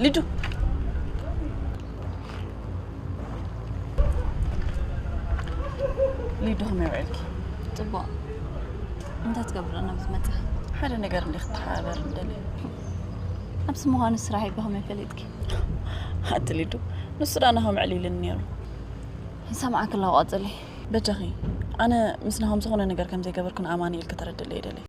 ሊዱ፣ ሊዱ፣ ከመይ ውዒልኪ? ጽቡቕ። እንታይ ትገብር ናብ ዝመጽእ? ሓደ ነገር እንደ ክትተሓባበር እንደሊ። ኣብዚ ምዃኑ ስራሕ ይበኸመ ፈሊጥኪ? ኣቲ ሊዱ፣ ንሱ ዳና ከም ዕሊልን ነይሩ። ይሰምዓክ ኣለኹ፣ ቀጽሊ። በጃኺ፣ ኣነ ምስ ናሆም ዝኾነ ነገር ከም ዘይገበርኩ ንኣማኑኤል ከተረድእለይ ይደሊ።